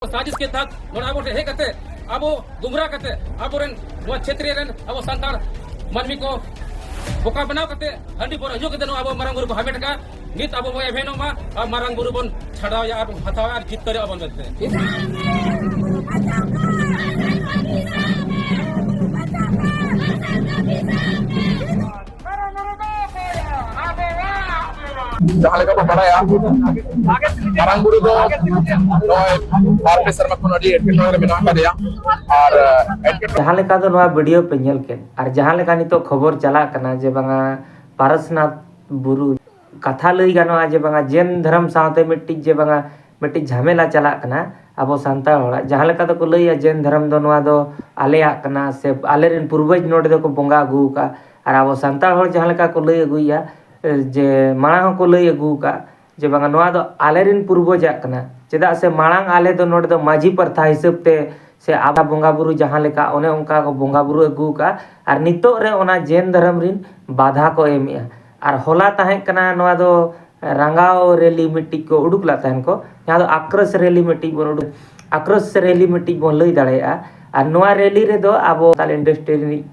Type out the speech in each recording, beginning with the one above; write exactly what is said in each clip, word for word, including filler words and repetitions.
ᱥᱟᱡᱤᱥ ᱠᱮ ᱛᱟᱦᱟᱛ ᱱᱚᱰᱮ ᱟᱵᱚ ᱴᱷᱮᱱ ᱦᱮᱡ ᱠᱟᱛᱮ ᱟᱵᱚ ᱜᱩᱢᱨᱟ ᱠᱟᱛᱮ ᱟᱵᱚᱨᱮᱱ ᱱᱚᱣᱟ ᱪᱷᱮᱛᱨᱤᱭᱟ ᱨᱮᱱ ᱟᱵᱚ ᱥᱟᱱᱛᱟᱲ ᱢᱟᱹᱱᱢᱤ ᱠᱚ ᱵᱚᱠᱟ ᱵᱮᱱᱟᱣ ᱠᱟᱛᱮ ᱦᱟᱺᱰᱤ ᱯᱟᱹᱣᱨᱟᱹ ᱧᱩ ᱠᱟᱛᱮ ᱱᱚᱣᱟ ᱟᱵᱚ ᱢᱟᱨᱟᱝ ᱵᱩᱨᱩ ᱵᱚ ᱦᱟᱢᱮᱴ ᱠᱟᱜᱼᱟ᱾ ᱱᱤᱛ ᱟᱵᱚ ᱵᱚᱱ ᱮᱵᱷᱮᱱᱚᱜ ᱢᱟ ᱟᱨ ᱢᱟᱨᱟᱝ ᱵᱩᱨᱩ ᱵᱚᱱ ᱪᱷᱟᱰᱟᱣᱮᱭᱟ ᱟᱨ ᱵᱚᱱ ᱦᱟᱛᱟᱣᱟ ᱟᱨ ᱡᱤᱛᱠᱟᱹᱨᱚᱜᱼᱟ ᱵᱚᱱ ᱢᱮᱱᱛᱮ᱾ ᱡᱟᱦᱟᱸ ᱞᱮᱠᱟ ᱵᱚ ᱵᱟᱲᱟᱭᱟ, ᱢᱟᱨᱟᱝ ᱵᱩᱨᱩ ᱫᱚ ᱱᱚᱜᱼᱚᱭ ᱵᱟᱨ ᱯᱮ ᱥᱮᱨᱢᱟ ᱠᱷᱚᱱ ᱟᱹᱰᱤ ᱮᱴᱠᱮᱴᱚᱬᱮ ᱨᱮ ᱢᱮᱱᱟᱜ ᱟᱠᱟᱫᱮᱭᱟ᱾ ᱟᱨ ᱮᱴᱠᱮᱴᱚᱬᱮ ᱡᱟᱦᱟᱸ ᱞᱮᱠᱟ ᱫᱚ ᱱᱚᱣᱟ ᱵᱷᱤᱰᱤᱭᱳ ᱯᱮ ᱧᱮᱞ ᱠᱮᱫ, ᱟᱨ ᱡᱟᱦᱟᱸ ᱞᱮᱠᱟ ᱱᱤᱛᱚᱜ ᱠᱷᱚᱵᱚᱨ ᱪᱟᱞᱟᱜ ᱠᱟᱱᱟ ᱡᱮ ᱵᱟᱝᱟ ᱯᱟᱨᱟᱥᱱᱟᱛᱷ ᱵᱩᱨᱩ ᱠᱟᱛᱷᱟ ᱞᱟᱹᱭ ᱜᱟᱱᱚᱜᱼᱟ ᱡᱮ ᱵᱟᱝᱟ ᱡᱮᱱ ᱫᱷᱚᱨᱚᱢ ᱥᱟᱶᱛᱮ ᱢᱤᱫᱴᱤᱡ ᱡᱮ ᱵᱟᱝᱟ ᱢᱤᱫᱴᱤᱡ ᱡᱷᱟᱢᱮᱞᱟ ᱪᱟᱞᱟᱜ ᱠᱟᱱᱟ ᱟᱵᱚ ᱥᱟᱱᱛᱟᱲ ᱦᱚᱲᱟᱜ᱾ ᱡᱟᱦᱟᱸ ᱞᱮᱠᱟ ᱫᱚᱠᱚ ᱞᱟᱹᱭᱟ ᱡᱮᱱ ᱫᱷᱚᱨᱚᱢ ᱫᱚ ᱱᱚᱣᱟ ᱫᱚ ᱟᱞᱮᱭᱟᱜ ᱠᱟᱱᱟ ᱥᱮ ᱟᱞᱮᱨᱮᱱ ᱯᱩᱨᱵᱚᱡᱽ ᱱᱚᱰᱮ ᱫᱚᱠᱚ ᱵᱚᱸᱜᱟ ᱟᱹᱜᱩ ᱟᱠᱟᱫᱼᱟ, ᱟᱨ ᱟᱵᱚ ᱥᱟᱱᱛᱟᱲ ᱦᱚᱲ ᱡᱟᱦᱟᱸ ᱞᱮᱠᱟ ᱠᱚ ᱞᱟᱹᱭ ᱟᱹᱜᱩᱭᱮᱫᱼᱟ ᱡᱮ ᱢᱟᱲᱟᱝ ᱦᱚᱸᱠᱚ ᱞᱟᱹᱭ ᱟᱹᱜᱩ ᱟᱠᱟᱫ ᱡᱮ ᱵᱟᱝᱟ ᱱᱚᱣᱟ ᱫᱚ ᱟᱞᱮᱨᱮᱱ ᱯᱩᱨᱵᱚᱡᱟᱜ ᱠᱟᱱᱟ, ᱪᱮᱫᱟᱜ ᱥᱮ ᱢᱟᱲᱟᱝ ᱟᱞᱮ ᱫᱚ ᱱᱚᱰᱮ ᱫᱚ ᱢᱟᱹᱡᱷᱤ ᱯᱨᱚᱛᱷᱟ ᱦᱤᱥᱟᱹᱵ ᱛᱮ ᱥᱮ ᱟᱵᱚ ᱵᱚᱸᱜᱟ ᱵᱩᱨᱩ ᱡᱟᱦᱟᱸ ᱞᱮᱠᱟ ᱚᱱᱮ ᱚᱱᱠᱟ ᱠᱚ ᱵᱚᱸᱜᱟ ᱵᱩᱨᱩ ᱟᱹᱜᱩ ᱟᱠᱟᱫᱼᱟ, ᱟᱨ ᱱᱤᱛᱚᱜ ᱨᱮ ᱚᱱᱟ ᱡᱮᱱ ᱫᱷᱚᱨᱚᱢ ᱨᱮᱱ ᱵᱟᱫᱷᱟ ᱠᱚ ᱮᱢᱮᱜᱼᱟ᱾ ᱟᱨ ᱦᱚᱞᱟ ᱛᱟᱦᱮᱸ ᱠᱟᱱᱟ ᱱᱚᱣᱟ ᱫᱚ ᱨᱟᱸᱜᱟᱣ ᱨᱮᱞᱤ ᱢᱤᱫᱴᱤᱡ ᱠᱚ ᱩᱰᱩᱠ ᱞᱮᱫ ᱛᱟᱦᱮᱱ ᱠᱚ, ᱡᱟᱦᱟᱸ ᱫᱚ ᱟᱠᱨᱚᱥ ᱨᱮᱞᱤ ᱢᱤᱫᱴᱤᱡ ᱵᱚᱱ ᱩᱰᱩᱠ, ᱟᱠᱨᱚᱥ ᱨᱮᱞᱤ ᱢᱤᱫᱴᱤᱡ ᱵᱚᱱ ᱞᱟᱹᱭ ᱫᱟᱲᱮᱭᱟᱜᱼᱟ᱾ ᱟᱨ ᱱᱚᱣᱟ ᱨᱮᱞᱤ ᱨᱮᱫᱚ ᱟᱵᱚ ᱥᱟᱱᱛᱟᱲ ᱤᱱᱰᱟᱥᱴᱨᱤ ᱨᱤᱱᱤᱡ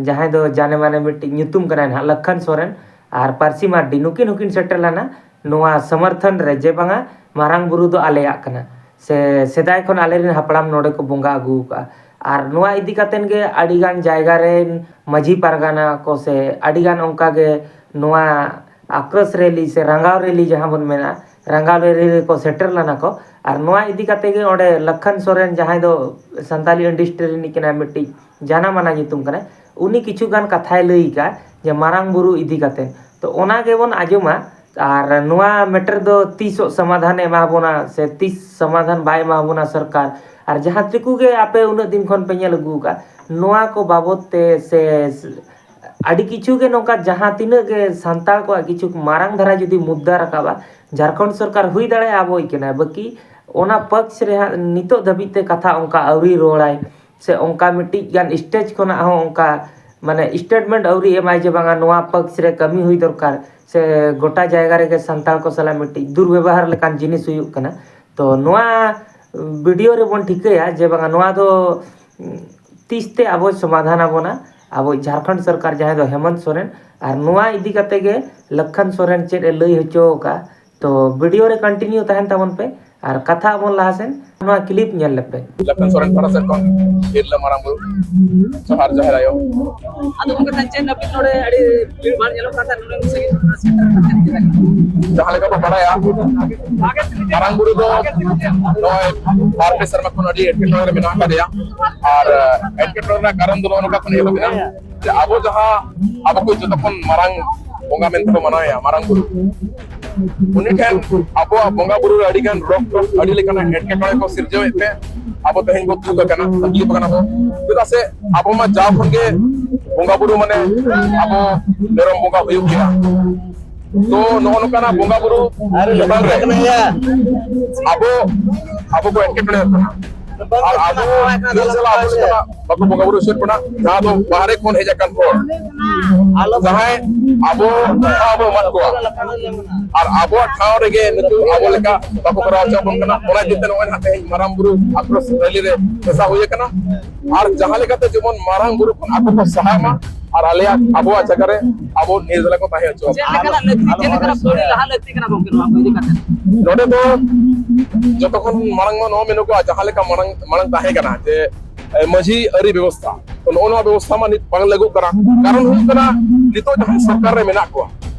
ᱡᱟᱦᱟᱸᱭ ᱫᱚ ᱡᱟᱱᱮ ᱢᱟᱱᱮ ᱢᱤᱫᱴᱤᱡ ᱧᱩᱛᱩᱢ ᱠᱟᱱᱟᱭ ᱱᱟᱦᱟᱜ ᱞᱚᱠᱠᱷᱚᱱ ᱥᱚᱨᱮᱱ ᱟᱨ ᱯᱟᱹᱨᱥᱤ ᱢᱟᱨᱰᱤ, ᱱᱩᱠᱤᱱ ᱦᱚᱸᱠᱤᱱ ᱥᱮᱴᱮᱨ ᱞᱮᱱᱟ ᱱᱚᱣᱟ ᱥᱚᱢᱚᱨᱛᱷᱚᱱ ᱨᱮ ᱡᱮ ᱵᱟᱝᱟ ᱢᱟᱨᱟᱝ ᱵᱩᱨᱩ ᱫᱚ ᱟᱞᱮᱭᱟᱜ ᱠᱟᱱᱟ ᱥᱮ ᱥᱮᱫᱟᱭ ᱠᱷᱚᱱ ᱟᱞᱮᱨᱮᱱ ᱦᱟᱯᱲᱟᱢ ᱱᱚᱰᱮ ᱠᱚ ᱵᱚᱸᱜᱟ ᱟᱹᱜᱩ ᱟᱠᱟᱫᱼᱟ᱾ ᱟᱨ ᱱᱚᱣᱟ ᱤᱫᱤ ᱠᱟᱛᱮᱱ ᱜᱮ ᱟᱹᱰᱤᱜᱟᱱ ᱡᱟᱭᱜᱟ ᱨᱮᱱ ᱢᱟᱹᱡᱷᱤ ᱯᱟᱨᱜᱟᱱᱟ ᱠᱚ ᱥᱮ ᱟᱹᱰᱤᱜᱟᱱ ᱚᱱᱠᱟ ᱜᱮ ᱱᱚᱣᱟ ᱟᱠᱨᱚᱥ ᱨᱮᱞᱤ ᱥᱮ ᱨᱟᱸᱜᱟᱣ ᱨᱮᱞᱤ ᱡᱟᱦᱟᱸ ᱵᱚᱱ ᱢᱮᱱᱟ, ᱨᱟᱸᱜᱟᱣ ᱨᱮᱞᱤ ᱨᱮᱠᱚ ᱥᱮᱴᱮᱨ ᱞᱮᱱᱟ ᱠᱚ᱾ ᱟᱨ ᱱᱚᱣᱟ ᱤᱫᱤ ᱠᱟᱛᱮ ᱜᱮ ᱚᱸᱰᱮ ᱞᱚᱠᱠᱷᱚᱱ ᱥᱚᱨᱮᱱ ᱡᱟᱦᱟᱸᱭ ᱫᱚ ᱥᱟᱱᱛᱟᱞᱤ ᱤᱱᱰᱟᱥᱴᱨᱤ ᱨᱤᱱᱤᱡ ᱠᱟᱱᱟᱭ, ᱢᱤᱫᱴᱤᱡ ᱡᱟᱱᱟᱢᱟᱱᱟ ᱧᱩᱛᱩᱢ ᱠᱟᱱᱟᱭ, ᱩᱱᱤ ᱠᱤᱪᱷᱩ ᱜᱟᱱ ᱠᱟᱛᱷᱟᱭ ᱞᱟᱹᱭ ᱟᱠᱟᱫᱼᱟ ᱡᱮ ᱢᱟᱨᱟᱝ ᱵᱩᱨᱩ ᱤᱫᱤ ᱠᱟᱛᱮ᱾ ᱛᱚ ᱚᱱᱟ ᱜᱮᱵᱚᱱ ᱟᱸᱡᱚᱢᱟ᱾ ᱟᱨ ᱱᱚᱣᱟ ᱢᱮᱴᱟᱨ ᱫᱚ ᱛᱤᱥᱚᱜ ᱥᱚᱢᱟᱫᱷᱟᱱ ᱮ ᱮᱢᱟ ᱵᱚᱱᱟ ᱥᱮ ᱛᱤᱥ ᱥᱚᱢᱟᱫᱷᱟᱱ ᱵᱟᱭ ᱮᱢᱟ ᱵᱚᱱᱟ ᱥᱚᱨᱠᱟᱨ, ᱟᱨ ᱡᱟᱦᱟᱸ ᱴᱩᱠᱩ ᱜᱮ ᱟᱯᱮ ᱩᱱᱟᱹᱜ ᱫᱤᱱ ᱠᱷᱚᱱ ᱯᱮ ᱧᱮᱞ ᱟᱹᱜᱩ ᱟᱠᱟᱫ ᱱᱚᱣᱟ ᱠᱚ ᱵᱟᱵᱚᱛ ᱛᱮ ᱥᱮ ᱟᱹᱰᱤ ᱠᱤᱪᱷᱩ ᱜᱮ ᱱᱚᱝᱠᱟ ᱡᱟᱦᱟᱸ ᱛᱤᱱᱟᱹᱜ ᱜᱮ ᱥᱟᱱᱛᱟᱲ ᱠᱚᱣᱟᱜ ᱠᱤᱪᱷᱩ ᱢᱟᱨᱟᱝ ᱫᱷᱟᱨᱟ ᱡᱩᱫᱤ ᱢᱩᱫᱽᱫᱟ ᱨᱟᱠᱟᱵᱼᱟ, ᱡᱷᱟᱲᱠᱷᱚᱸᱰ ᱥᱚᱨᱠᱟᱨ ᱦᱩᱭ ᱫᱟᱲᱮᱭᱟᱜᱼᱟ ᱟᱵᱚᱭᱤᱡ ᱠᱟᱱᱟᱭ, ᱵᱟᱹᱠᱤ ᱚᱱᱟ ᱯᱚᱠᱷ ᱨᱮ ᱦᱟᱸᱜ ᱱᱤᱛᱚᱜ ᱫᱷᱟᱹᱵᱤᱡ ᱛᱮ ᱠᱟᱛᱷᱟ ᱚᱱᱠᱟ ᱟᱹᱣᱨᱤ ᱨᱚᱲᱟᱭ ᱥᱮ ᱚᱱᱠᱟ ᱢᱤᱫᱴᱤᱡ ᱜᱟᱱ ᱥᱴᱮᱡᱽ ᱠᱷᱚᱱᱟᱜ ᱦᱚᱸ ᱚᱱᱠᱟ ᱢᱟᱱᱮ ᱥᱴᱮᱴᱢᱮᱱᱴ ᱟᱹᱣᱨᱤ ᱮᱢᱟᱭ ᱡᱮ ᱵᱟᱝᱟ ᱱᱚᱣᱟ ᱯᱚᱠᱷ ᱨᱮ ᱠᱟᱹᱢᱤ ᱦᱩᱭ ᱫᱚᱨᱠᱟᱨ ᱥᱮ ᱜᱚᱴᱟ ᱡᱟᱭᱜᱟ ᱨᱮᱜᱮ ᱥᱟᱱᱛᱟᱲ ᱠᱚ ᱥᱟᱞᱟᱜ ᱢᱤᱫᱴᱤᱡ ᱫᱩᱨᱵᱮᱵᱚᱦᱟᱨ ᱞᱮᱠᱟᱱ ᱡᱤᱱᱤᱥ ᱦᱩᱭᱩᱜ ᱠᱟᱱᱟ᱾ ᱛᱚ ᱱᱚᱣᱟ ᱵᱷᱤᱰᱤᱭᱳ ᱨᱮᱵᱚᱱ ᱴᱷᱤᱠᱟᱹᱭᱟ ᱡᱮ ᱵᱟᱝᱟ ᱱᱚᱣᱟ ᱫᱚ, ᱩᱸ, ᱛᱤᱥ ᱛᱮ ᱟᱵᱚᱭ ᱥᱚᱢᱟᱫᱷᱟᱱ ᱟᱵᱚᱱᱟ, ᱟᱵᱚ ᱡᱷᱟᱲᱠᱷᱚᱸᱰ ᱥᱚᱨᱠᱟᱨ ᱡᱟᱦᱟᱸᱭ ᱫᱚ ᱦᱮᱢᱚᱱᱛ ᱥᱚᱨᱮᱱ, ᱟᱨ ᱱᱚᱣᱟ ᱤᱫᱤ ᱠᱟᱛᱮ ᱜᱮ ᱞᱚᱠᱠᱷᱚᱱ ᱥᱚᱨᱮᱱ ᱪᱮᱫ ᱮ ᱞᱟᱹᱭ ᱦᱚᱪᱚ ᱟᱠᱟᱫᱼᱟ᱾ ᱛᱚ ᱵᱷᱤᱰᱤᱭᱳ ᱨᱮ ᱠᱚᱱᱴᱤᱱᱤᱭᱩ ᱛᱟᱦᱮᱱ ᱛᱟᱵᱚᱱ ᱯᱮ ᱟᱨ ᱠᱟᱛᱷᱟ ᱵᱚᱱ ᱞᱟᱦᱟ ᱥᱮᱱ᱾ ᱱᱚᱣᱟ ᱠᱞᱤᱯ ᱧᱮᱞ ᱞᱮᱯᱮ᱾ ᱞᱚᱠᱠᱷᱚᱱ ᱥᱚᱨᱮᱱ ᱯᱟᱦᱴᱟ ᱥᱮᱫ ᱠᱷᱚᱱ ᱛᱤᱨᱞᱟᱹ ᱢᱟᱨᱟᱝ ᱵᱩᱨᱩ ᱡᱚᱦᱟᱨ ᱡᱟᱦᱮᱨ ᱟᱭᱳ᱾ ᱟᱫᱚ ᱜᱚᱢᱠᱮ, ᱛᱮᱦᱮᱧ ᱪᱮᱫ ᱱᱟᱹᱯᱤᱛ ᱱᱚᱰᱮ ᱟᱹᱰᱤ ᱵᱷᱤᱲ ᱵᱷᱟᱲ ᱧᱮᱞᱚᱜ ᱠᱟᱱ ᱛᱟᱦᱮᱸᱫ, ᱱᱚᱰᱮ ᱩᱱ ᱥᱟᱺᱜᱤᱧ ᱠᱷᱚᱱ ᱥᱮᱴᱮᱨ ᱠᱟᱛᱮ ᱪᱮᱫ ᱞᱮᱠᱟ? ᱡᱟᱦᱟᱸ ᱞᱮᱠᱟ ᱵᱚ ᱵᱟᱲᱟᱭᱟ, ᱢᱟᱨᱟᱝ ᱵᱩᱨᱩ ᱫᱚ ᱱᱚᱜᱼᱚᱭ ᱵᱟᱨ ᱯᱮ ᱥᱮᱨᱢᱟ ᱠᱷᱚᱱ ᱟᱹᱰᱤ ᱮᱴᱠᱮᱴᱚᱬᱮ ᱨᱮ ᱢᱮᱱᱟᱜ ᱟᱠᱟᱫᱮᱭᱟ᱾ ᱟᱨ ᱮᱴᱠᱮᱴᱚᱬᱮ ᱨᱮᱱᱟᱜ ᱠᱟᱨᱚᱱ ᱫᱚ ᱱᱚᱜᱼᱚ ᱱᱚᱝᱠᱟ ᱠᱷᱚᱱ ᱮᱦᱚᱵ ᱮᱱᱟ ᱡᱮ ᱟᱵᱚ ᱡᱟᱦᱟᱸ ᱟᱵᱚ ᱠᱚ ᱡᱚᱛᱚ ᱠᱷᱚᱱ ᱢᱟᱨᱟᱝ ᱵᱚᱸᱜᱟ ᱢᱮᱱᱛᱮ ᱵᱚ ᱢᱟᱱᱟᱣᱮᱭᱟ, ᱢᱟᱨᱟᱝ ᱵᱩᱨᱩ, ᱩᱱᱤ ᱴᱷᱮᱱ ᱟᱵᱚᱣᱟᱜ ᱵᱚᱸᱜᱟ ᱵᱩᱨᱩ ᱨᱮ ᱟᱹᱰᱤ ᱜᱟᱱ ᱨᱳᱜᱽ ᱴᱳᱜᱽ, ᱟᱹᱰᱤ ᱞᱮᱠᱟᱱᱟᱜ ᱮᱴᱠᱮᱴᱚᱬᱮ ᱠᱚ ᱥᱤᱨᱡᱟᱹᱣᱮᱫ ᱛᱮ ᱟᱵᱚ ᱛᱮᱦᱮᱧ ᱵᱚ ᱫᱩᱠ ᱟᱠᱟᱱᱟ, ᱛᱟᱠᱞᱤᱯ ᱟᱠᱟᱱᱟ ᱵᱚ᱾ ᱪᱮᱫᱟᱜ ᱥᱮ ᱟᱵᱚ ᱢᱟ ᱡᱟᱣ ᱠᱷᱚᱱ ᱜᱮ ᱵᱚᱸᱜᱟ ᱵᱩᱨᱩ ᱢᱟᱱᱮ ᱟᱵᱚ ᱢᱮᱨᱚᱢ ᱵᱚᱸᱜᱟ ᱦᱩᱭᱩᱜ ᱜᱮᱭᱟ᱾ ᱛᱚ ᱱᱚᱜᱼᱚ ᱱᱚᱝᱠᱟᱱᱟᱜ ᱵᱚᱸᱜᱟ ᱵᱩᱨᱩ ᱪᱮᱛᱟᱱ ᱨᱮ ᱟᱵᱚ, ᱟᱵᱚ ᱠᱚ ᱮᱴᱠᱮᱴᱚᱬᱮ ᱠᱟᱱᱟ᱾ ᱟᱨ ᱟᱵᱚ ᱱᱤᱭᱟᱹ ᱥᱟᱞᱟᱜ ᱟᱵᱚ ᱞᱮᱠᱟᱱᱟᱜ ᱵᱟᱠᱚ ᱵᱚᱸᱜᱟ ᱵᱩᱨᱩ ᱦᱚᱪᱚᱭᱮᱫ ᱵᱚᱱᱟ, ᱡᱟᱦᱟᱸ ᱫᱚ ᱵᱟᱦᱨᱮ ᱠᱷᱚᱱ ᱦᱮᱡ ᱟᱠᱟᱱ ᱦᱚᱲ, ᱡᱟᱦᱟᱸᱭ ᱟᱵᱚ ᱴᱷᱟᱶ ᱵᱚ ᱮᱢᱟᱫ ᱠᱚᱣᱟ, ᱟᱨ ᱟᱵᱚᱣᱟᱜ ᱴᱷᱟᱶ ᱨᱮᱜᱮ ᱱᱤᱛᱚᱜ ᱟᱵᱚ ᱞᱮᱠᱟ ᱵᱟᱠᱚ ᱠᱚᱨᱟᱣ ᱦᱚᱪᱚ ᱟᱵᱚᱱ ᱠᱟᱱᱟ᱾ ᱚᱱᱟ ᱤᱫᱤ ᱛᱮ ᱱᱚᱜᱼᱚᱭ ᱱᱟᱦᱟᱜ ᱛᱮᱦᱮᱧ ᱢᱟᱨᱟᱝ ᱵᱩᱨᱩ ᱟᱠᱨᱳᱥ ᱨᱮᱞᱤ ᱨᱮ ᱢᱮᱥᱟ ᱦᱩᱭ ᱟᱠᱟᱱᱟ᱾ ᱟᱨ ᱡᱟᱦᱟᱸ ᱞᱮᱠᱟᱛᱮ ᱡᱮᱢᱚᱱ ᱢᱟᱨᱟᱝ ᱵᱩᱨᱩ ᱠᱷᱚᱱ ᱟᱠᱚ ᱠᱚ ᱥᱟᱦᱟᱜ ᱢᱟ ᱟᱨ ᱟᱞᱮᱭᱟᱜ, ᱟᱵᱚᱣᱟᱜ ᱡᱟᱭᱜᱟ ᱨᱮ ᱟᱵᱚ ᱱᱤᱨ ᱞᱮᱠᱟ ᱠᱚ ᱛᱟᱦᱮᱸ ᱦᱚᱪᱚ ᱪᱮᱫ ᱞᱮᱠᱟᱱᱟᱜ ᱞᱟᱹᱠᱛᱤ, ᱪᱮᱫ ᱞᱮᱠᱟᱱᱟᱜ ᱯᱟᱹᱣᱲᱤ ᱞᱟᱦᱟ ᱞᱟᱹᱠᱛᱤ ᱠᱟᱱᱟ ᱜᱚᱢᱠᱮ ᱱᱚᱣᱟ ᱠᱚ ᱤᱫᱤ ᱠᱟᱛᱮ? ᱱᱚᱰᱮ ᱫᱚ ᱡᱚᱛᱚ ᱠᱷᱚᱱ ᱢᱟᱲᱟᱝ ᱢᱟ ᱱᱚᱣᱟ ᱢᱮᱱᱚᱜᱚᱜᱼᱟ, ᱡᱟᱦᱟᱸ ᱞᱮᱠᱟ ᱢᱟᱲᱟᱝ, ᱢᱟᱲᱟᱝ ᱛᱟᱦᱮᱸ ᱠᱟᱱᱟ ᱡᱮ, ᱮ, ᱢᱟᱹᱡᱷᱤ ᱟᱹᱨᱤ ᱵᱮᱵᱚᱥᱛᱷᱟ, ᱛᱚ ᱱᱚᱜᱼᱚ ᱱᱚᱣᱟ ᱵᱮᱵᱚᱥᱛᱷᱟ ᱢᱟ ᱱᱤᱛ ᱵᱟᱝ ᱞᱟᱹᱜᱩᱜ ᱠᱟᱱᱟ᱾ ᱠᱟᱨᱚᱱ ᱦᱩᱭᱩᱜ ᱠᱟᱱᱟ, ᱱᱤᱛᱚᱜ ᱡᱟᱦᱟᱸᱭ ᱥᱚᱨᱠᱟᱨ ᱨᱮ ᱢᱮᱱᱟᱜ ᱠᱚᱣᱟ,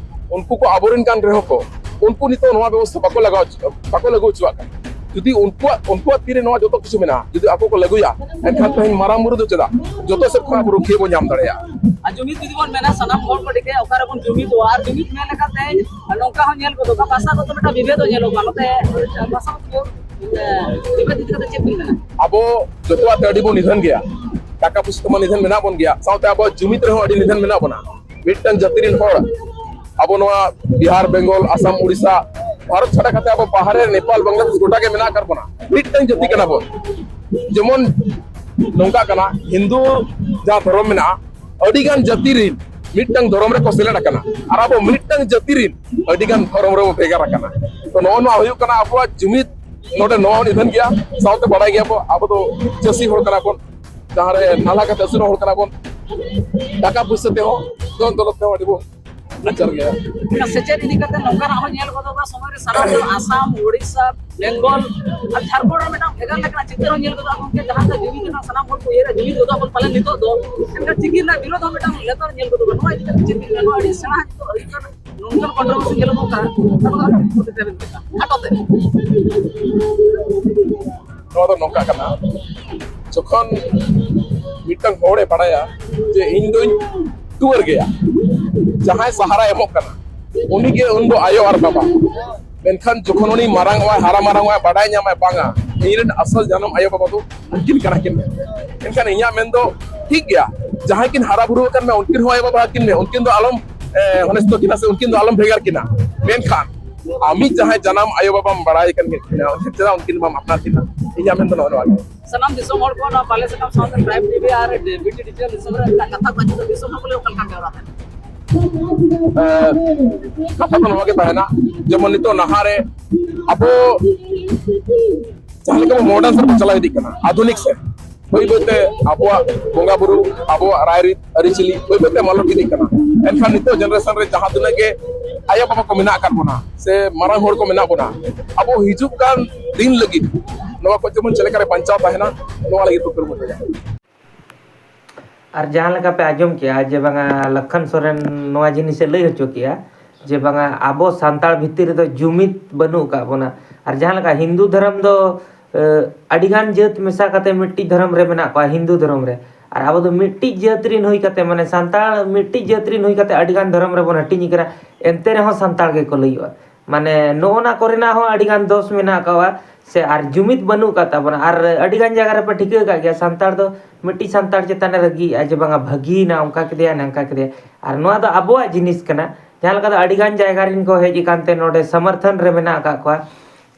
ᱩᱱᱠᱩ ᱠᱚ ᱟᱵᱚᱨᱮᱱ ᱠᱟᱱ ᱨᱮᱦᱚᱸ ᱠᱚ, ᱩᱱᱠᱩ ᱱᱤᱛᱚᱜ ᱱᱚᱣᱟ ᱵᱮᱵᱚᱥᱛᱷᱟ ᱵᱟᱠᱚ ᱞᱟᱜᱟᱣ ᱦᱚᱪᱚ-, ᱵᱟᱠᱚ ᱞᱟᱹᱜᱩ ᱦᱚᱪᱚᱣᱟᱜ ᱠᱟᱱᱟ᱾ ᱡᱩᱫᱤ ᱩᱱᱠᱩᱣᱟᱜ, ᱩᱱᱠᱩᱣᱟᱜ ᱛᱤᱨᱮ ᱱᱚᱣᱟ ᱡᱚᱛᱚ ᱠᱤᱪᱷᱩ ᱢᱮᱱᱟᱜᱼᱟ, ᱡᱩᱫᱤ ᱟᱠᱚ ᱠᱚ ᱞᱟᱹᱜᱩᱭᱟ, ᱮᱱᱠᱷᱟᱱ ᱛᱮᱦᱮᱧ ᱢᱟᱨᱟᱝ ᱵᱩᱨᱩ ᱫᱚ ᱪᱮᱫᱟᱜ ᱡᱚᱛᱚ ᱥᱮᱫ ᱠᱷᱚᱱ ᱟᱵᱚ ᱨᱩᱠᱷᱤᱭᱟᱹ ᱵᱚᱱ ᱧᱟᱢ ᱫᱟᱲᱮᱭᱟᱜᱼᱟ? ᱟᱨ ᱡᱩᱢᱤᱫ ᱡᱩᱫᱤ ᱵᱚᱱ ᱢᱮᱱᱟ, ᱥᱟᱱᱟᱢ ᱦᱚᱲ ᱠᱚ ᱴᱷᱤᱠᱟᱹᱭᱟ ᱚᱠᱟ ᱨᱮᱵᱚᱱ ᱡᱩᱢᱤᱫᱚᱜᱼᱟ, ᱟᱨ ᱡᱩᱢᱤᱫ ᱢᱮᱱ ᱞᱮᱠᱷᱟᱱ ᱛᱮᱦᱮᱧ ᱱᱚᱝᱠᱟ ᱦᱚᱸ ᱧᱮᱞ ᱜᱚᱫᱚᱜᱼᱟ, ᱵᱷᱟᱥᱟᱜᱚᱛᱚ ᱢᱤᱫᱴᱟᱝ ᱵᱤᱵᱷᱮᱫ ᱦᱚᱸ ᱧᱮᱞᱚᱜᱼᱟ, ᱱᱚᱛᱮ ᱵᱷᱟᱥᱟᱜᱚᱛᱚ, ᱮ, ᱵᱤᱵᱷᱮᱫ ᱤᱫᱤ ᱠᱟᱛᱮ ᱪᱮᱫ ᱵᱤᱱ ᱢᱮᱱᱟ? ᱟᱵᱚ ᱡᱚᱛᱚᱣᱟᱜ ᱛᱮ ᱟᱹᱰᱤ ᱵᱚᱱ ᱱᱤᱫᱷᱟᱹᱱ ᱜᱮᱭᱟ, ᱴᱟᱠᱟ ᱯᱩᱭᱥᱟᱹ ᱛᱮᱢᱟ ᱱᱤᱫᱷᱟᱹᱱ ᱢᱮᱱᱟᱜ ᱵᱚᱱ ᱜᱮᱭᱟ, ᱥᱟᱶᱛᱮ ᱟᱵᱚᱣᱟᱜ ᱡᱩᱢᱤᱫ ᱨᱮᱦᱚᱸ ᱟᱹᱰᱤ ᱱᱤᱫᱷᱟᱹᱱ ᱢᱮᱱᱟᱜ ᱵᱚᱱᱟ᱾ ᱢᱤᱫᱴᱟᱝ ᱡᱟᱹᱛᱤ ᱨᱮᱱ ᱦᱚᱲ ᱟᱵᱚ ᱱᱚᱣᱟ ᱵᱤᱦᱟᱨ, ᱵᱮᱝᱜᱚᱞ, ᱟᱥᱟᱢ, ᱩᱲᱤᱥᱥᱟ, ᱵᱷᱟᱨᱚᱛ ᱪᱷᱟᱰᱟ ᱠᱟᱛᱮ ᱟᱵᱚ ᱵᱟᱦᱨᱮ, ᱱᱮᱯᱟᱞ, ᱵᱟᱝᱞᱟᱫᱮᱥ ᱜᱚᱴᱟ ᱜᱮ ᱢᱮᱱᱟᱜ ᱟᱠᱟᱫ ᱵᱚᱱᱟ᱾ ᱢᱤᱫᱴᱟᱝ ᱡᱟᱹᱛᱤ ᱠᱟᱱᱟ ᱵᱚᱱ᱾ ᱡᱮᱢᱚᱱ ᱱᱚᱝᱠᱟ ᱠᱟᱱᱟ, ᱦᱤᱱᱫᱩ ᱡᱟᱦᱟᱸ ᱫᱷᱚᱨᱚᱢ ᱢᱮᱱᱟᱜᱼᱟ, ᱟᱹᱰᱤ ᱜᱟᱱ ᱡᱟᱹᱛᱤ ᱨᱤᱱ ᱢᱤᱫᱴᱟᱝ ᱫᱷᱚᱨᱚᱢ ᱨᱮᱠᱚ ᱥᱮᱞᱮᱫ ᱟᱠᱟᱱᱟ, ᱟᱨ ᱟᱵᱚ ᱢᱤᱫᱴᱟᱝ ᱡᱟᱹᱛᱤ ᱨᱤᱱ ᱟᱹᱰᱤ ᱜᱟᱱ ᱫᱷᱚᱨᱚᱢ ᱨᱮᱵᱚ ᱵᱷᱮᱜᱟᱨ ᱟᱠᱟᱱᱟ᱾ ᱛᱚ ᱱᱚᱜᱼᱚ ᱱᱚᱣᱟ ᱦᱩᱭᱩᱜ ᱠᱟᱱᱟ ᱟᱵᱚᱣᱟᱜ ᱡᱩᱢᱤᱫ ᱱᱚᱰᱮ ᱱᱚᱣᱟ ᱦᱚᱸ ᱱᱤᱫᱷᱟᱹᱱ ᱜᱮᱭᱟ᱾ ᱥᱟᱶᱛᱮ ᱵᱟᱲᱟᱭ ᱜᱮᱭᱟ ᱵᱚ, ᱟᱵᱚ ᱫᱚ ᱪᱟᱹᱥᱤ ᱦᱚᱲ ᱠᱟᱱᱟ ᱵᱚᱱ, ᱡᱟᱦᱟᱸ ᱨᱮ ᱱᱟᱞᱦᱟ ᱠᱟᱛᱮ ᱟᱹᱥᱩᱞ ᱦᱚᱲ ᱠᱟᱱᱟ ᱵᱚᱱ᱾ ᱴᱟᱠᱟ ᱯᱩᱭᱥᱟᱹ ᱛᱮᱦᱚᱸ, ᱫᱷᱚᱱ ᱫᱚᱞᱚᱛ ᱛᱮᱦᱚᱸ ᱟᱹᱰᱤ ᱵᱚ ᱱᱟᱪᱟᱨ ᱜᱮᱭᱟ᱾ ᱚᱱᱟ ᱥᱮᱪᱮᱫ ᱤᱫᱤ ᱠᱟᱛᱮ ᱱᱚᱝᱠᱟᱱᱟᱜ ᱦᱚᱸ ᱧᱮᱞ ᱜᱚᱫᱚᱜᱼᱟ, ᱥᱚᱢᱚᱭ ᱨᱮ ᱥᱟᱱᱟᱢ ᱦᱚᱲ ᱟᱥᱟᱢ, ᱳᱰᱤᱥᱟ, ᱵᱮᱝᱜᱚᱞ ᱟᱨ ᱡᱷᱟᱲᱠᱷᱚᱸᱰ ᱨᱮ ᱢᱤᱫᱴᱟᱝ ᱵᱷᱮᱜᱟᱨ ᱞᱮᱠᱟᱱᱟᱜ ᱪᱤᱛᱟᱹᱨ ᱦᱚᱸ ᱧᱮᱞ ᱜᱚᱫᱚᱜᱼᱟ ᱜᱚᱢᱠᱮ, ᱡᱟᱦᱟᱸ ᱫᱚ ᱡᱩᱢᱤᱫ ᱨᱮᱱᱟᱜ ᱥᱟᱱᱟᱢ ᱦᱚᱲ ᱠᱚ ᱩᱭᱦᱟᱹᱨᱟ, ᱡᱩᱢᱤᱫ ᱜᱚᱫᱚᱜ ᱟᱵᱚᱱ ᱯᱟᱞᱮᱱ ᱱᱤᱛᱚᱜ ᱫᱚ, ᱢᱮᱱᱠᱷᱟᱱ ᱪᱤᱠᱤ ᱨᱮᱱᱟᱜ ᱵᱤᱨᱳᱫᱷ ᱦᱚᱸ ᱢᱤᱫᱴᱟᱝ ᱞᱮᱛᱟᱲ ᱧᱮᱞ ᱜᱚᱫᱚᱜᱼᱟ᱾ ᱱᱚᱣᱟ ᱤᱫᱤ ᱠᱟᱛᱮ ᱪᱮᱫ ᱵᱤᱱ ᱢᱮᱱᱟ? ᱱᱚᱣᱟ ᱟᱹᱰᱤ ᱥᱮᱬᱟ ᱱᱤᱛᱚᱜ ᱟᱹᱭᱠᱟᱹᱣ ᱱᱚᱝᱠᱟᱱ ᱠᱚᱱᱴᱨᱳᱵᱷᱟᱨᱥᱤ ᱧᱮᱞᱚᱜᱚᱜ ᱠᱟᱱᱟ, ᱚᱱᱟ ᱠᱚᱫᱚ ᱟᱹᱰᱤ ᱠᱷᱟᱴᱚ ᱛᱮ᱾ ᱱᱚᱣᱟ ᱫᱚ ᱱᱚᱝᱠᱟ ᱠᱟᱱᱟ, ᱡᱚᱠᱷᱚᱱ ᱢᱤᱫᱴᱟᱝ ᱦᱚᱲᱮ ᱵᱟᱲᱟᱭᱟ ᱡᱮ ᱤᱧ ᱫᱚᱧ ᱴᱩᱣᱟᱹᱨ ᱜᱮᱭᱟ, ᱡᱟᱦᱟᱸᱭ ᱥᱟᱦᱟᱨᱟᱭ ᱮᱢᱚᱜ ᱠᱟᱱᱟ, ᱩᱱᱤᱜᱮ ᱩᱱᱫᱚ ᱟᱭᱳ ᱟᱨ ᱵᱟᱵᱟ᱾ ᱢᱮᱱᱠᱷᱟᱱ ᱡᱚᱠᱷᱚᱱ ᱩᱱᱤ ᱢᱟᱨᱟᱝ ᱚᱜᱼᱟᱭ, ᱦᱟᱨᱟ ᱢᱟᱨᱟᱝ ᱚᱜᱼᱟᱭ, ᱵᱟᱰᱟᱭ ᱧᱟᱢᱟᱭ, ᱵᱟᱝᱟ, ᱤᱧ ᱨᱮᱱ ᱟᱥᱚᱞ ᱡᱟᱱᱟᱢ ᱟᱭᱳ ᱵᱟᱵᱟ ᱫᱚ ᱩᱱᱠᱤᱱ ᱠᱟᱱᱟ ᱠᱤᱱ᱾ ᱢᱮᱱᱠᱷᱟᱱ ᱤᱧᱟᱹᱜ ᱢᱮᱱ ᱫᱚ, ᱴᱷᱤᱠ ᱜᱮᱭᱟ, ᱡᱟᱦᱟᱸᱭ ᱠᱤᱱ ᱦᱟᱨᱟ ᱵᱩᱨᱩ ᱟᱠᱟᱱ ᱢᱮ, ᱩᱱᱠᱤᱱ ᱦᱚᱸ ᱟᱭᱳ ᱵᱟᱵᱟ ᱟᱹᱠᱤᱱ ᱢᱮ, ᱩᱱᱠᱤᱱ ᱫᱚ ᱟᱞᱚᱢ, ᱮ, ᱦᱚᱱᱮᱥᱛᱚ ᱠᱤᱱᱟ ᱥᱮ ᱩᱱᱠᱤᱱ ᱫᱚ ᱟᱞᱚᱢ ᱵᱷᱮᱜᱟᱨ ᱠᱤᱱᱟ᱾ ᱢᱮᱱᱠᱷᱟᱱ ᱟᱢᱤᱡ ᱡᱟᱦᱟᱸᱭ ᱡᱟᱱᱟᱢ ᱟᱭᱳ ᱵᱟᱵᱟᱢ ᱵᱟᱲᱟᱭ ᱠᱟᱱ ᱠᱤᱱᱟ, ᱪᱮᱫᱟᱜ ᱩᱱᱠᱤᱱ ᱵᱟᱢ ᱟᱯᱱᱟᱨ ᱠᱤᱱᱟ? ᱤᱧᱟᱹᱜ ᱢᱮᱱ ᱫᱚ ᱱᱚᱜᱼᱚ ᱱᱚᱣᱟ ᱜᱮ᱾ ᱥᱟᱱᱟᱢ ᱫᱤᱥᱚᱢ ᱦᱚᱲ ᱠᱚ ᱱᱚᱣᱟ ᱯᱟᱞᱮ ᱥᱟᱠᱟᱢ ᱥᱟᱶᱛᱮ ᱴᱨᱟᱭᱤᱵᱽ ᱴᱤᱵᱷᱤ ᱟᱨ ᱵᱤᱴᱤ ᱰᱤᱡᱤᱴᱟᱞ ᱫᱤᱥᱚᱢ ᱨᱮ ᱢᱤᱫᱴᱟᱝ ᱠᱟᱛᱷᱟ ᱠᱚ ᱟᱸᱡᱚᱢ ᱫᱟ, ᱫᱤᱥᱚᱢ ᱦᱚᱲ ᱠᱚ ᱞᱟᱹᱭ ᱚᱠᱟ ᱞᱮᱠᱟ ᱵᱮᱣᱨᱟ ᱛᱟᱦᱮᱱᱟ? ᱮ, ᱠᱟᱛᱷᱟ ᱫᱚ ᱱᱚᱣᱟ ᱜᱮ ᱛᱟᱦᱮᱱᱟ, ᱡᱮᱢᱚᱱ ᱱᱤᱛᱚᱜ ᱱᱟᱦᱟᱜ ᱨᱮ ᱟᱵᱚ ᱡᱟᱦᱟᱸ ᱞᱮᱠᱟ ᱵᱚ ᱢᱚᱰᱟᱨᱱ ᱥᱮᱫ ᱵᱚ ᱪᱟᱞᱟᱣ ᱤᱫᱤᱜ ᱠᱟᱱᱟ, ᱟᱫᱷᱩᱱᱤᱠ ᱥᱮᱫ, ᱵᱟᱹᱭ ᱵᱟᱹᱭᱛᱮ ᱟᱵᱚᱣᱟᱜ ᱵᱚᱸᱜᱟ ᱵᱩᱨᱩ, ᱟᱵᱚᱣᱟᱜ ᱨᱟᱭᱨᱤᱛ, ᱟᱹᱨᱤᱪᱟᱹᱞᱤ ᱵᱟᱹᱭ ᱵᱟᱹᱭᱛᱮ ᱢᱟᱞᱚᱴ ᱤᱫᱤᱜ ᱠᱟᱱᱟ᱾ ᱮᱱᱠᱷᱟᱱ ᱱᱤᱛᱚᱜ ᱡᱮᱱᱟᱨᱮᱥᱚᱱ ᱨᱮ ᱡᱟᱦᱟᱸ ᱛᱤᱱᱟᱹᱜ ᱜᱮ ᱟᱭᱳ ᱵᱟᱵᱟ ᱠᱚ ᱢᱮᱱᱟᱜ ᱟᱠᱟᱫ ᱵᱚᱱᱟ ᱥᱮ ᱢᱟᱨᱟᱝ ᱦᱚᱲ ᱠᱚ ᱢᱮᱱᱟᱜ ᱵᱚᱱᱟ, ᱟᱵᱚ ᱦᱤᱡᱩᱜ ᱠᱟᱱ ᱫᱤᱱ ᱞᱟᱹᱜᱤᱫ ᱱᱚᱣᱟ ᱠᱚ ᱡᱮᱢᱚᱱ ᱪᱮᱫ ᱞᱮᱠᱟᱨᱮ ᱵᱟᱧᱪᱟᱣ ᱛᱟᱦᱮᱱᱟ, ᱱᱚᱣᱟ ᱞᱟᱹᱜᱤᱫ ᱠᱚ ᱠᱩᱨᱩᱢᱩᱴᱩᱭᱟ᱾ ᱟᱨ ᱡᱟᱦᱟᱸ ᱞᱮᱠᱟ ᱯᱮ ᱟᱸᱡᱚᱢ ᱠᱮᱜᱼᱟ ᱡᱮ ᱵᱟᱝᱟ ᱞᱚᱠᱠᱷᱚᱱ ᱥᱚᱨᱮᱱ ᱱᱚᱣᱟ ᱡᱤᱱᱤᱥᱮ ᱞᱟᱹᱭ ᱦᱚᱪᱚ ᱠᱮᱜᱼᱟ ᱡᱮ ᱵᱟᱝᱟ ᱟᱵᱚ ᱥᱟᱱᱛᱟᱲ ᱵᱷᱤᱛᱤᱨ ᱨᱮᱫᱚ ᱡᱩᱢᱤᱫ ᱵᱟᱹᱱᱩᱜ ᱟᱠᱟᱫ ᱵᱚᱱᱟ᱾ ᱟᱨ ᱡᱟᱦᱟᱸ ᱞᱮᱠᱟ ᱦᱤᱱᱫᱩ ᱫᱷᱚᱨᱚᱢ ᱫᱚ ᱮ, ᱟᱹᱰᱤᱜᱟᱱ ᱡᱟᱹᱛ ᱢᱮᱥᱟ ᱠᱟᱛᱮ ᱢᱤᱫᱴᱤᱡ ᱫᱷᱚᱨᱚᱢ ᱨᱮ ᱢᱮᱱᱟᱜ ᱠᱚᱣᱟ, ᱦᱤᱱᱫᱩ ᱫᱷᱚᱨᱚᱢ ᱨᱮ᱾ ᱟᱨ ᱟᱵᱚ ᱫᱚ ᱢᱤᱫᱴᱤᱡ ᱡᱟᱹᱛ ᱨᱤᱱ ᱦᱩᱭ ᱠᱟᱛᱮ, ᱢᱟᱱᱮ ᱥᱟᱱᱛᱟᱲ ᱢᱤᱫᱴᱤᱡ ᱡᱟᱹᱛ ᱨᱤᱱ ᱦᱩᱭ ᱠᱟᱛᱮ ᱟᱹᱰᱤᱜᱟᱱ ᱫᱷᱚᱨᱚᱢ ᱨᱮᱵᱚᱱ ᱦᱟᱹᱴᱤᱧ ᱟᱠᱟᱱᱟ, ᱮᱱᱛᱮ ᱨᱮᱦᱚᱸ ᱥᱟᱱᱛᱟᱲ ᱜᱮᱠᱚ ᱞᱟᱹᱭᱚᱜᱼᱟ᱾ ᱢᱟᱱᱮ ᱱᱚᱜᱼᱚ ᱱᱟ ᱠᱚᱨᱮᱱᱟᱜ ᱦᱚᱸ ᱟᱹᱰᱤᱜᱟᱱ ᱫᱳᱥ ᱢᱮᱱᱟᱜ ᱟᱠᱟᱣᱟ ᱥᱮ ᱟᱨ ᱡᱩᱢᱤᱫ ᱵᱟᱹᱱᱩᱜ ᱟᱠᱟᱫ ᱛᱟᱵᱚᱱᱟ᱾ ᱟᱨ ᱟᱹᱰᱤᱜᱟᱱ ᱡᱟᱭᱜᱟ ᱨᱮᱯᱮ ᱴᱷᱤᱠᱟᱹ ᱟᱠᱟᱫ ᱜᱮᱭᱟ, ᱥᱟᱱᱛᱟᱲ ᱫᱚ ᱢᱤᱫᱴᱤᱡ ᱥᱟᱱᱛᱟᱲ ᱪᱮᱛᱟᱱ ᱨᱮ ᱨᱟᱹᱜᱤᱜᱼᱟ ᱡᱮ ᱵᱟᱝᱟ ᱵᱷᱟᱹᱜᱤᱭᱮᱱᱟ, ᱚᱱᱠᱟ ᱠᱮᱫᱮᱭᱟ, ᱱᱚᱝᱠᱟ ᱠᱮᱫᱮᱭᱟ᱾ ᱟᱨ ᱱᱚᱣᱟ ᱫᱚ ᱟᱵᱚᱣᱟᱜ ᱡᱤᱱᱤᱥ ᱠᱟᱱᱟ᱾ ᱡᱟᱦᱟᱸ ᱞᱮᱠᱟ ᱫᱚ ᱟᱹᱰᱤᱜᱟᱱ ᱡᱟᱭᱜᱟ ᱨᱤᱱ ᱠᱚ ᱦᱮᱡ ᱟᱠᱟᱱ ᱛᱮ ᱱᱚᱰᱮ ᱥᱚᱢᱚᱨᱛᱷᱚᱱ ᱨᱮ ᱢᱮᱱᱟᱜ ᱟᱠᱟᱫ ᱠᱚᱣᱟ᱾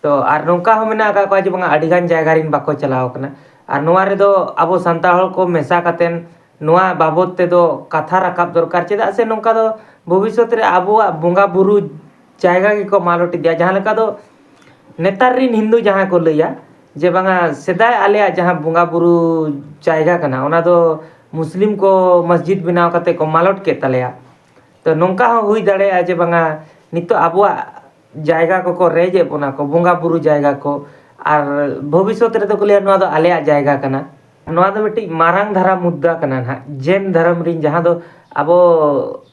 ᱛᱚ ᱟᱨ ᱱᱚᱝᱠᱟ ᱦᱚᱸ ᱢᱮᱱᱟᱜ ᱟᱠᱟᱫ ᱠᱚᱣᱟ ᱡᱮ ᱵᱟᱝᱟ ᱟᱹᱰᱤᱜᱟᱱ ᱡᱟᱭᱜᱟ ᱨᱤᱱ ᱵᱟᱠᱚ ᱪᱟᱞᱟᱣ ᱟᱠᱟᱱᱟ᱾ ᱟᱨ ᱱᱚᱣᱟ ᱨᱮᱫᱚ ᱟᱵᱚ ᱥᱟᱱᱛᱟᱲ ᱦᱚᱲ ᱠᱚ ᱢᱮᱥᱟ ᱠᱟᱛᱮᱱ ᱱᱚᱣᱟ ᱵᱟᱵᱚᱫ ᱛᱮᱫᱚ ᱠᱟᱛᱷᱟ ᱨᱟᱠᱟᱵ ᱫᱚᱨᱠᱟᱨ᱾ ᱪᱮᱫᱟᱜ ᱥᱮ ᱱᱚᱝᱠᱟ ᱫᱚ ᱵᱷᱚᱵᱤᱥᱥᱚᱛ ᱨᱮ ᱟᱵᱚᱣᱟᱜ ᱵᱚᱸᱜᱟ ᱵᱩᱨᱩ ᱡᱟᱭᱜᱟ ᱜᱮᱠᱚ ᱢᱟᱞᱚᱴ ᱤᱫᱤᱭᱟ᱾ ᱡᱟᱦᱟᱸ ᱞᱮᱠᱟ ᱫᱚ ᱱᱮᱛᱟᱨ ᱨᱤᱱ ᱦᱤᱱᱫᱩ ᱡᱟᱦᱟᱸ ᱠᱚ ᱞᱟᱹᱭᱟ ᱡᱮ ᱵᱟᱝᱟ, ᱥᱮᱫᱟᱭ ᱟᱞᱮᱭᱟᱜ ᱡᱟᱦᱟᱸ ᱵᱚᱸᱜᱟ ᱵᱩᱨᱩ ᱡᱟᱭᱜᱟ ᱠᱟᱱᱟ, ᱚᱱᱟ ᱫᱚ ᱢᱩᱥᱞᱤᱢ ᱠᱚ ᱢᱚᱥᱡᱤᱫ ᱵᱮᱱᱟᱣ ᱠᱟᱛᱮ ᱠᱚ ᱢᱟᱞᱚᱴ ᱠᱮᱫ ᱛᱟᱞᱮᱭᱟ᱾ ᱛᱚ ᱱᱚᱝᱠᱟ ᱦᱚᱸ ᱦᱩᱭ ᱫᱟᱲᱮᱭᱟᱜᱼᱟ ᱡᱮ ᱵᱟᱝᱟ, ᱱᱤᱛᱚᱜ ᱟᱵᱚᱣᱟᱜ ᱡᱟᱭᱜᱟ ᱠᱚᱠᱚ ᱨᱮᱡ ᱮᱫ ᱵᱚᱱᱟ ᱠᱚ, ᱵᱚᱸᱜᱟ ᱵᱩᱨᱩ ᱡᱟᱭᱜᱟ ᱠᱚ, ᱟᱨ ᱵᱷᱚᱵᱤᱥᱥᱚᱛ ᱨᱮᱫᱚ ᱠᱚ ᱞᱟᱹᱭᱟ ᱱᱚᱣᱟ ᱫᱚ ᱟᱞᱮᱭᱟᱜ ᱡᱟᱭᱜᱟ ᱠᱟᱱᱟ᱾ ᱱᱚᱣᱟ ᱫᱚ ᱢᱤᱫᱴᱤᱡ ᱢᱟᱨᱟᱝ ᱫᱷᱟᱨᱟ ᱢᱩᱫᱽᱫᱟ ᱠᱟᱱᱟ ᱱᱟᱦᱟᱜ, ᱡᱮᱱ ᱫᱷᱚᱨᱚᱢ ᱨᱤᱱ ᱡᱟᱦᱟᱸ ᱫᱚ ᱟᱵᱚ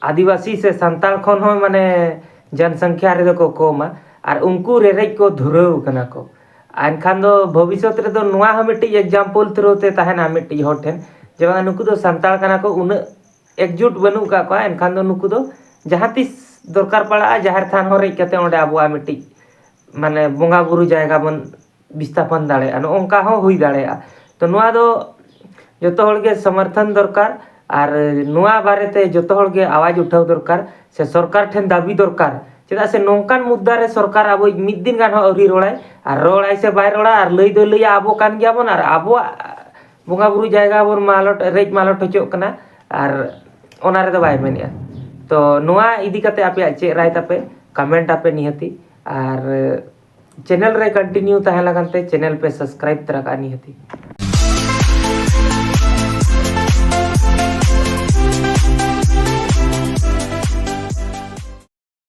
ᱟᱹᱫᱤᱵᱟᱹᱥᱤ ᱥᱮ ᱥᱟᱱᱛᱟᱲ ᱠᱷᱚᱱ ᱦᱚᱸ ᱢᱟᱱᱮ ᱡᱚᱱᱥᱚᱝᱠᱷᱟ ᱨᱮᱫᱚ ᱠᱚ ᱠᱚᱢᱟ, ᱟᱨ ᱩᱱᱠᱩ ᱨᱮᱨᱮᱡ ᱠᱚ ᱫᱷᱩᱨᱟᱹᱣ ᱠᱟᱱᱟ ᱠᱚ᱾ ᱮᱱᱠᱷᱟᱱ ᱫᱚ ᱵᱷᱚᱵᱤᱥᱥᱚᱛ ᱨᱮᱫᱚ ᱱᱚᱣᱟ ᱦᱚᱸ ᱢᱤᱫᱴᱤᱡ example ᱛᱷᱨᱳ ᱛᱮ ᱛᱟᱦᱮᱱᱟ ᱢᱤᱫᱴᱤᱡ ᱦᱚᱲ ᱴᱷᱮᱱ, ᱡᱮ ᱵᱟᱝ, ᱱᱩᱠᱩ ᱫᱚ ᱥᱟᱱᱛᱟᱲ ᱠᱟᱱᱟ ᱠᱚ, ᱩᱱᱟᱹᱜ ᱮᱠᱡᱩᱴ ᱵᱟᱹᱱᱩᱜ ᱟᱠᱟᱫ ᱠᱚᱣᱟ, ᱮᱱᱠᱷᱟᱱ ᱫᱚ ᱱᱩᱠᱩ ᱫᱚ ᱡᱟᱦᱟᱸ ᱛᱤᱥ ᱫᱚᱨᱠᱟᱨ ᱯᱟᱲᱟᱜᱼᱟ, ᱡᱟᱦᱮᱨ ᱛᱷᱟᱱ ᱦᱚᱸ ᱨᱮᱡ ᱠᱟᱛᱮ ᱚᱸᱰᱮ ᱟᱵᱚᱣᱟᱜ ᱢᱤᱫᱴᱤᱡ ᱢᱟᱱᱮ ᱵᱚᱸᱜᱟ ᱵᱩᱨᱩ ᱡᱟᱭᱜᱟ ᱵᱚᱱ ᱵᱤᱥᱛᱷᱟᱯᱚᱱ ᱫᱟᱲᱮᱭᱟᱜᱼᱟ, ᱱᱚᱜᱼᱚ ᱱᱚᱝᱠᱟ ᱦᱚᱸ ᱦᱩᱭ ᱫᱟᱲᱮᱭᱟᱜᱼᱟ᱾ ᱛᱚ ᱱᱚᱣᱟ ᱫᱚ ᱡᱚᱛᱚ ᱦᱚᱲ ᱜᱮ ᱥᱚᱢᱚᱨᱛᱷᱚᱱ ᱫᱚᱨᱠᱟᱨ, ᱟᱨ ᱱᱚᱣᱟ ᱵᱟᱨᱮᱛᱮ ᱡᱚᱛᱚ ᱦᱚᱲ ᱜᱮ ᱟᱣᱟᱡᱽ ᱩᱴᱷᱟᱹᱣ ᱫᱚᱨᱠᱟᱨ, ᱥᱮ ᱥᱚᱨᱠᱟᱨ ᱴᱷᱮᱱ ᱫᱟᱹᱵᱤ ᱫᱚᱨᱠᱟᱨ᱾ ᱪᱮᱫᱟᱜ ᱥᱮ ᱱᱚᱝᱠᱟᱱ ᱢᱩᱫᱽᱫᱟ ᱨᱮ ᱥᱚᱨᱠᱟᱨ ᱟᱵᱚᱭᱤᱡ ᱢᱤᱫ ᱫᱤᱱ ᱜᱟᱱ ᱦᱚᱸ ᱟᱹᱣᱨᱤ ᱨᱚᱲᱟᱭ, ᱟᱨ ᱨᱚᱲᱟᱭ ᱥᱮ ᱵᱟᱭ ᱨᱚᱲᱟ, ᱟᱨ ᱞᱟᱹᱭ ᱫᱚᱭ ᱞᱟᱹᱭᱟ ᱟᱵᱚ ᱠᱟᱱ ᱜᱮᱭᱟᱵᱚᱱ, ᱟᱨ ᱟᱵᱚᱣᱟᱜ ᱵᱚᱸᱜᱟ ᱵᱩᱨᱩ ᱡᱟᱭᱜᱟ ᱵᱚᱱ ᱢᱟᱞᱚᱴ, ᱨᱮᱡ ᱢᱟᱞᱚᱴ ᱦᱚᱪᱚᱜ ᱠᱟᱱᱟ, ᱟᱨ ᱚᱱᱟ ᱨᱮᱫᱚ ᱵᱟᱭ ᱢᱮᱱᱮᱜᱼᱟ᱾ ᱛᱚ ᱱᱚᱣᱟ ᱤᱫᱤ ᱠᱟᱛᱮ ᱟᱯᱮᱭᱟᱜ ᱪᱮᱫ ᱨᱟᱭ ᱛᱟᱯᱮ? ᱠᱚᱢᱮᱱᱴ ᱟᱯᱮ ᱱᱤᱦᱟᱹᱛᱤ, ᱟᱨ ᱪᱮᱱᱮᱞ ᱨᱮ ᱠᱚᱱᱴᱤᱱᱤᱭᱩ ᱛᱟᱦᱮᱸ ᱞᱟᱹᱜᱤᱫ ᱛᱮ ᱪᱮᱱᱮᱞ ᱯᱮ ᱥᱟᱵᱥᱠᱨᱟᱭᱤᱵ ᱛᱚᱨᱟ ᱠᱟᱜᱼᱟ ᱱᱤᱦᱟᱹᱛᱤ᱾